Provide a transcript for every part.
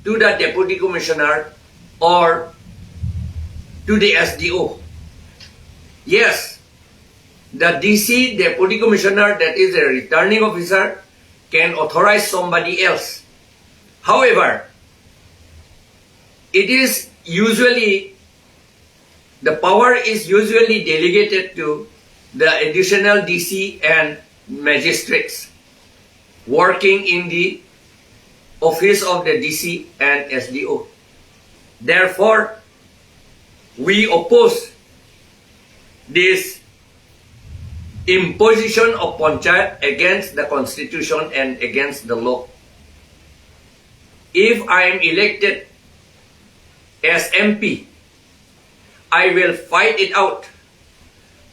to the Deputy Commissioner or to the SDO. Yes, the DC, Deputy Commissioner, that is a returning officer, can authorize somebody else. However, it is usually, the power is usually delegated to the additional DC and magistrates working in the office of the DC and SDO. Therefore, we oppose this imposition of Panchayat against the constitution and against the law. If I am elected as MP, I will fight it out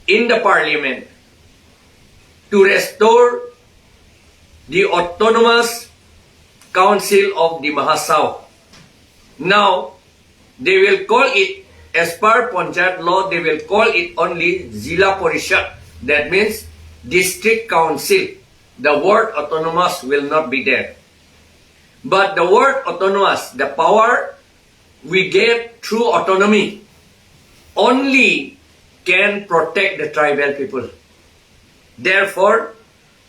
in the parliament to restore the Autonomous Council of Dima Hasao. Now, they will call it, as per Panchayat law, they will call it only Zilla Parishad. That means district council. The word autonomous will not be there. But the word autonomous, the power we get through autonomy, only can protect the tribal people. Therefore,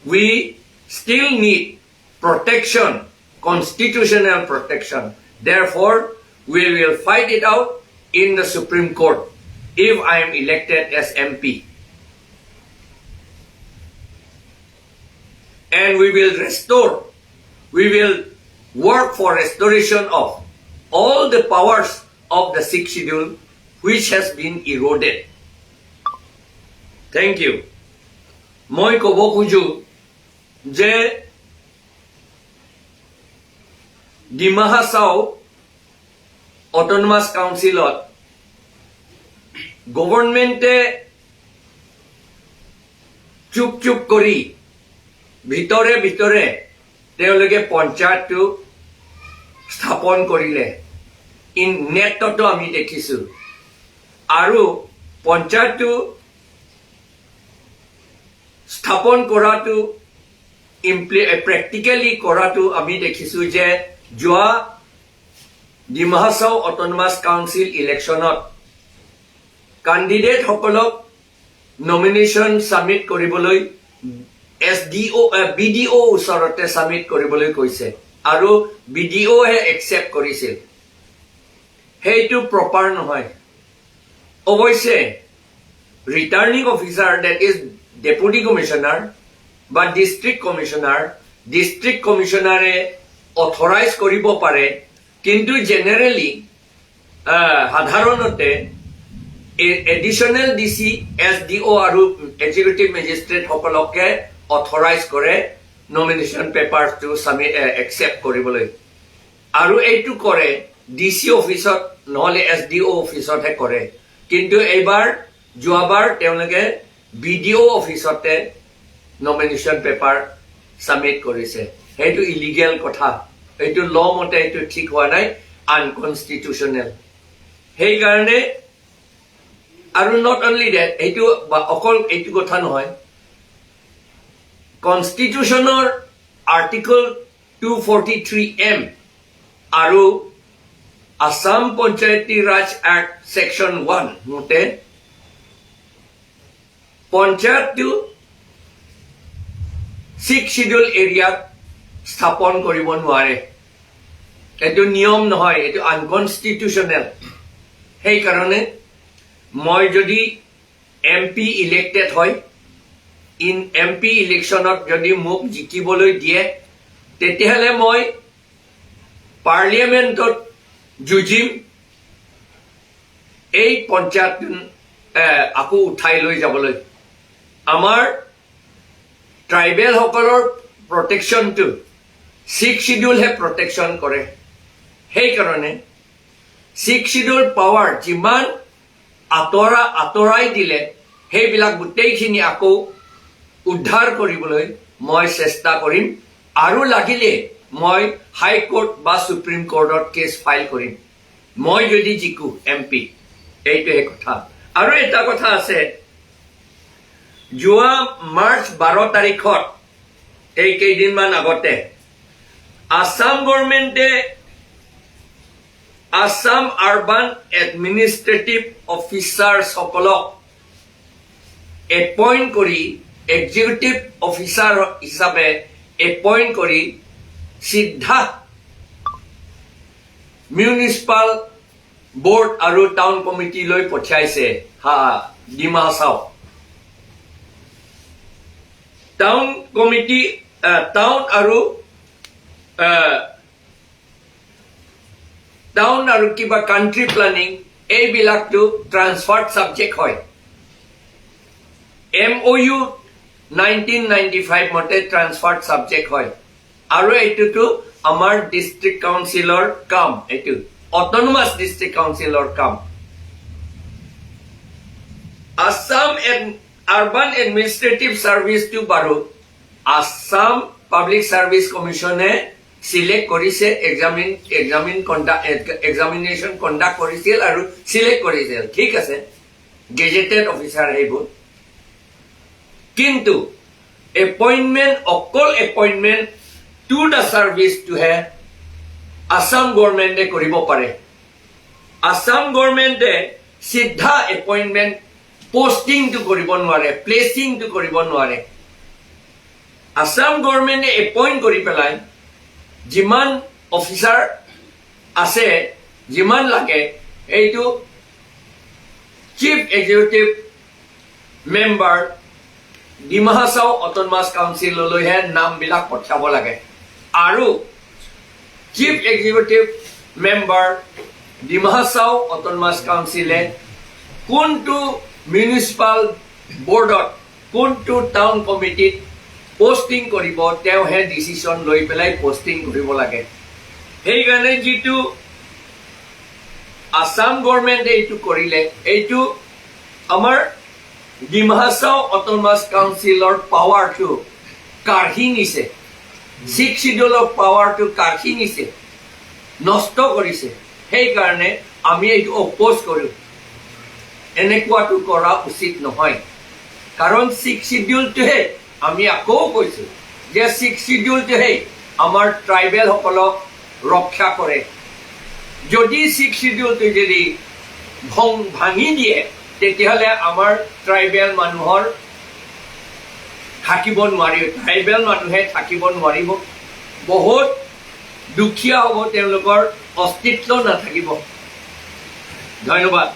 we still need protection, constitutional protection. Therefore, we will fight it out in the Supreme Court if I am elected as MP. And we will restore, we will work for restoration of all the powers of the Sixth Schedule which has been eroded. Thank you. মই ক'ব খোজো যে Dima Hasao autonomous কাউন্সিলত গভৰ্ণমেণ্টে চুপ চুপ কৰি ভিতৰে ভিতৰে তেওঁলোকে পঞ্চায়তটো স্থাপন কৰিলে। ইন নেটতো আমি দেখিছো। আৰু পঞ্চায়তটো স্থাপন কৰাটো, প্ৰেক্টিকেলি কৰাটো আমি দেখিছো যে যোৱা ডিমা হাছাও অট'নমাছ কাউন্সিল ইলেকশ্যনত কেণ্ডিডেটসকলক নমিনেশ্যন ছাবমিট কৰিবলৈ S D O', B D O' ওচৰতে ছাবমিট কৰিবলৈ কৈছে আৰু বি ডি অ'হে একচেপ্ট কৰিছিল। সেইটো প্ৰপাৰ নহয়। অৱশ্যে returning officer, that is Deputy Commissioner বা ডিষ্ট্ৰিক্ট কমিশ্যনাৰ, ডিষ্ট্ৰিক্ট কমিশ্যনাৰে অথৰাইজ কৰিব পাৰে। কিন্তু জেনেৰেলি, সাধাৰণতে additional D C, S D অ' আৰু এক্সিকিউটিভ মেজিষ্ট্ৰেটসকলকে অথৰাইজ কৰে নমিনেশ্যন পেপাৰটো ছাবমিট, একচেপ্ট কৰিবলৈ। আৰু এইটো কৰে ডি চি অফিচত, নহ'লে এছ ডি অ' অফিচতহে কৰে। কিন্তু এইবাৰ, যোৱাবাৰ তেওঁলোকে বি ডি অ' অফিচতে নমিনেশ্যন পেপাৰ ছাবমিট কৰিছে। সেইটো ইলিগেল কথা। এইটো ল মতে এইটো ঠিক হোৱা নাই, আনকনষ্টিটিউচনেল। সেইকাৰণে আৰু not only date, এইটো বা অকল এইটো কথা নহয়, কনষ্টিটিউচনৰ আৰ্টিকল 243 এম আৰু আছাম পঞ্চায়তী ৰাজ এক্ট ছেকশ্যন 1 মতে পঞ্চায়তটো ছিক্স চিডিউল এৰিয়াত স্থাপন কৰিব নোৱাৰে। এইটো নিয়ম নহয়, এইটো আনকনষ্টিটিউচনেল। সেইকাৰণে মই যদি এম পি ইলেক্টেড হয়, ইন এম পি ইলেকশ্যনত যদি মোক জিকিবলৈ দিয়ে, তেতিয়াহ'লে মই পাৰ্লিয়ামেণ্টত যুঁজিম এই পঞ্চায়ত আকৌ উঠাই লৈ যাবলৈ। আমাৰ ট্ৰাইবেলসকলৰ প্ৰটেকশ্যনটো ছিক্স চিডিউলহে প্ৰটেকশ্যন কৰে। সেইকাৰণে ছিক্স চিডিউল পাৱাৰ যিমান আঁতৰাই দিলে, সেইবিলাক গোটেইখিনি আকৌ উদ্ধাৰ কৰিবলৈ মই চেষ্টা কৰিম আৰু লাগিলে মই হাইকোৰ্ট বা সুপ্ৰিম কোৰ্টত কেছ ফাইল কৰিম, মই যদি জিকো এম পি। এইটোহে কথা। আৰু এটা কথা আছে, যোৱা মাৰ্চ 12 তাৰিখত, এই কেইদিনমান আগতে, আছাম গভৰ্ণমেণ্টে আছাম আৰবান এডমিনিষ্ট্ৰেটিভ অফিচাৰসকলক এপইণ্ট কৰি, এক্সিকিউটিভ অফিচাৰ হিচাপে এপইণ্ট কৰি চিধা মিউনিচিপাল বৰ্ড আৰু টাউন কমিটিলৈ পঠিয়াইছে। হা, Dima Hasao town committee, town আৰু কিবা কাণ্ট্ৰি প্লানিং, এইবিলাকটো ট্ৰান্সফাৰ্ড ছাবজেক্ট হয়। MOU 1995 মতে ট্ৰান্সফাৰ্ড ছাবজেক্ট হয় আৰু এইটোতো আমাৰ ডিষ্ট্ৰিক্ট কাউন্সিলৰ কাম, এইটো অট'নমাছ ডিষ্ট্ৰিক্ট কাউন্সিলৰ কাম। আছাম আৰবান এডমিনিষ্ট্ৰেটিভ ছাৰ্ভিচটো বাৰু আছাম পাব্লিক ছাৰ্ভিচ কমিশ্যনে চিলেক্ট কৰিছে, examine examine conduct examination conduct কৰিছিল আৰু চিলেক্ট কৰিছিল, ঠিক আছে, গেজেটেড অফিচাৰ সেইবোৰ। কিন্তু এপইণ্টমেণ্ট, অকল এপইণ্টমেণ্ট টু the ছাৰ্ভিচটোহে আছাম গভৰ্ণমেণ্টে কৰিব পাৰে। আছাম গভৰ্ণমেণ্টে চিধা এপইণ্টমেণ্ট, পষ্টিংটো কৰিব নোৱাৰে, প্লেচিংটো কৰিব নোৱাৰে। আছাম গভৰ্ণমেণ্টে এপইণ্ট কৰি পেলাই যিমান অফিচাৰ আছে, যিমান লাগে, এইটো chief executive member Dima Hasao autonomous কাউন্সিললৈহে নামবিলাক পঠিয়াব লাগে আৰু chief executive member Dima Hasao autonomous কাউন্সিলে কোনটো মিউনিচিপাল বৰ্ডত, কোনটো টাউন কমিটিত পষ্টিং কৰিব, তেওঁহে ডিচিশ্যন লৈ পেলাই পষ্টিং কৰিব লাগে। সেইকাৰণে যিটো আছাম গভৰ্ণমেণ্টে এইটো কৰিলে, এইটো আমাৰ ডিমা হাছাও অট'নমাছ কাউন্সিলৰ পাৱাৰটো কাঢ়ি নিছে, ছিক্স চিডিউলৰ পাৱাৰটো কাঢ়ি নিছে, নষ্ট কৰিছে। সেইকাৰণে আমি এইটো অপ'জ কৰোঁ। এনেকুৱাটো কৰা উচিত নহয়, কাৰণ ছিক্স চিডিউলটোহে, আমি আকৌ কৈছো যে ছিক্স চিডিউলটোহে আমাৰ ট্ৰাইবেলসকলক ৰক্ষা কৰে। যদি ছিক্স চিডিউলটো যদি ভাঙি দিয়ে, তেতিয়াহ'লে আমাৰ ট্ৰাইবেল মানুহৰ থাকিব নোৱাৰিব, ট্ৰাইবেল মানুহে থাকিব নোৱাৰিব, বহুত দুখীয়া হ'ব, তেওঁলোকৰ অস্তিত্ব নাথাকিব। ধন্যবাদ।